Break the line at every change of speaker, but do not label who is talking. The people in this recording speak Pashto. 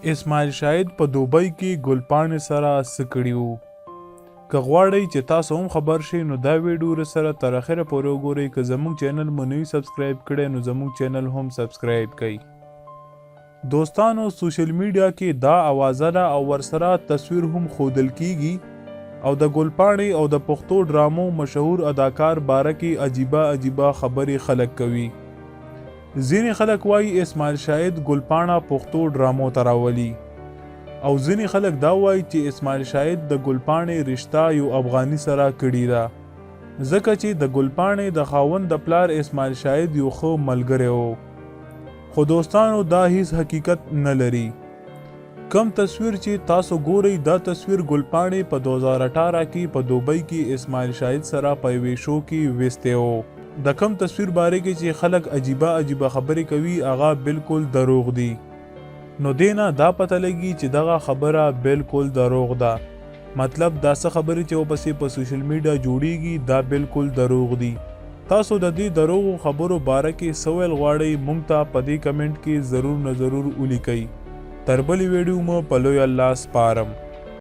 اسماعیل شاهد په دوبۍ کې ګلپاڼې سره څه کړي وو؟ که غواړئ چې تاسو هم خبر شئ نو دا ویډیو رسره تر اخره پورې وګورئ. که زموږ چینل مو نه وي سبسکرایب کړی نو زموږ چینل هم سبسکرایب کړئ. دوستانو، سوشل میډیا کې دا اوازه ده او ورسره تصویر هم ښودل کیږي او د ګلپاڼې او د پښتو ډرامو مشهور اداکار باره کې عجیبه عجیبه خبرې خلک کوي. ځینې خلک وايي اسماعیل شاهد ګلپاڼه پښتو ډرامو ته راولي او ځینې خلک دا وايي چې اسماعیل شاهد د ګلپاڼې رشته یو افغاني سره کړي ده، ځکه چې د ګلپاڼې د خاوند د پلار اسماعیل شاهد یو ښه ملګری و. خو دوستانو، دا هیڅ حقیقت نه لري. کوم تصویر چې تاسو ګورئ، دا تصویر ګلپاڼې په 2018 کې په دوبۍ کې اسماعیل شاهد سره په یوې شو کې ویستی و. د کوم تصویر باره کې چې خلک عجیبه عجیبه خبرې کوي، هغه بالکل دروغ دي. نو دې نه دا پته لګي چې دغه خبره بالکل دروغ ده. مطلب دا څه خبرې چې ورپسې په سوشل میډیا جوړیږي، دا بالکل دروغ دي. تاسو د دې دروغو خبرو باره کې څه ویل غواړئ؟ مونږ ته په دې کمنټ کې ضرور نه ضرور ولیکئ. تر بلې ویډیو مو په لوی الله سپارم.